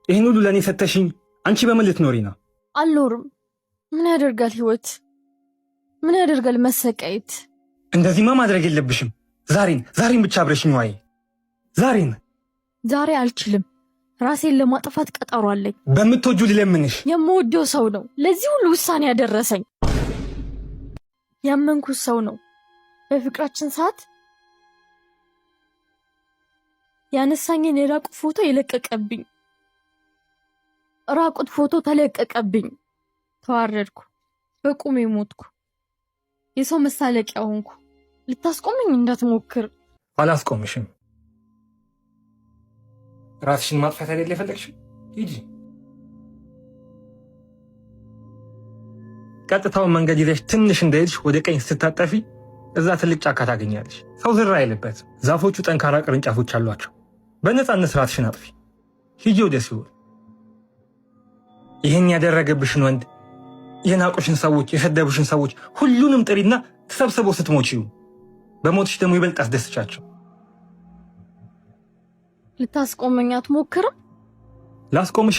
ይህን ሁሉ ለእኔ ሰተሽኝ አንቺ በምን ልትኖሪ ነው? አልኖርም። ምን ያደርጋል ህይወት፣ ምን ያደርጋል መሰቃየት። እንደዚህማ ማድረግ የለብሽም። ዛሬን ዛሬን ብቻ አብረሽኝ ዋይ። ዛሬን ዛሬ አልችልም። ራሴን ለማጥፋት ቀጠሮ አለኝ። በምትወጁ ልለምንሽ። የምወደው ሰው ነው ለዚህ ሁሉ ውሳኔ ያደረሰኝ። ያመንኩት ሰው ነው። በፍቅራችን ሰዓት ያነሳኝን የራቁት ፎቶ የለቀቀብኝ። ራቁት ፎቶ ተለቀቀብኝ። ተዋረድኩ። በቁሜ ሞትኩ። የሰው መሳለቂያ ሆንኩ። ልታስቆመኝ እንዳትሞክር። አላስቆምሽም። ራስሽን ማጥፋት አይደል የፈለግሽው? ሂጂ። ቀጥታውን መንገድ ይዘሽ ትንሽ እንደሄድሽ ወደ ቀኝ ስታጠፊ እዛ ትልቅ ጫካ ታገኛለሽ። ሰው ዝር አይልበት። ዛፎቹ ጠንካራ ቅርንጫፎች አሏቸው። በነፃነት ራስሽን አጥፊ። ሂጂ ወደ ሲኦል። ይህን ያደረገብሽን ወንድ፣ የናቁሽን ሰዎች፣ የሰደቡሽን ሰዎች ሁሉንም ጥሪና ተሰብስበው ስትሞቺው በሞትሽ ደግሞ ይበልጥ አስደስቻቸው። ልታስቆመኝ አትሞክርም? ላስቆምሽ